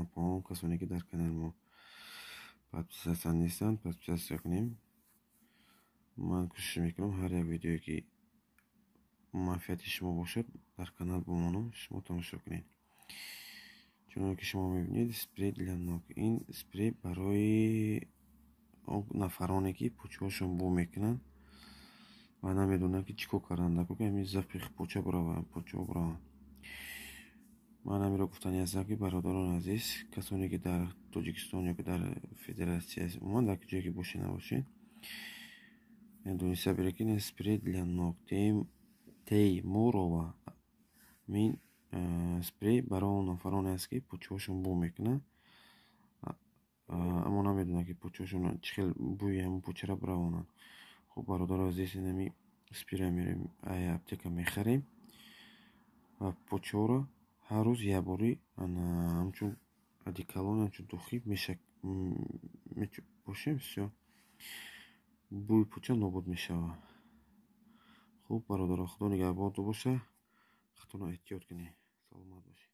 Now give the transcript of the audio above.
Апаҳом, касоне ки дар канали мо подписаться нестанд, подписаться кунем. Ман кӯшиш мекунам, ҳар як видеое ки манфиати шумо бошад, дар канал бимонам, шумо тамошо кунед. Чуноне ки шумо мебинед, спрей для ног. Ин спрей барои нафароне ки почаҳошон бӯ мекунанд ва намедонанд, ки чӣ кор карданд, ки ҳамин запах поча бираванд, почаҳо бираванд. Ман ҳаминро гуфтанӣ ҳастам, ки, бародарони азиз, касоне ки дар Тоҷикистон ё ки дар федератсия, умуман дар ҷое ки бошед, набошед, дониста биред, ки ин спрей для ног Теймурова, ин спрей барои он нафароне аст, ки почаҳошон бӯ мекунанд, аммо намедонанд, ки почаҳошон чӣ хел бӯи ҳамон почаро биравонанд. Хуб, бародари азиз, инами спрейро мерем, аптека мехарем ва почаҳоро ҳар рӯз якборӣ, ҳамчун одеколон, ҳамчун духи мепошем, всё, бӯи поча нобуд мешавад. Хуб, бародаро, Худо нигаҳбонтон бошад, худтонро эҳтиёт кунед, саломат бошед.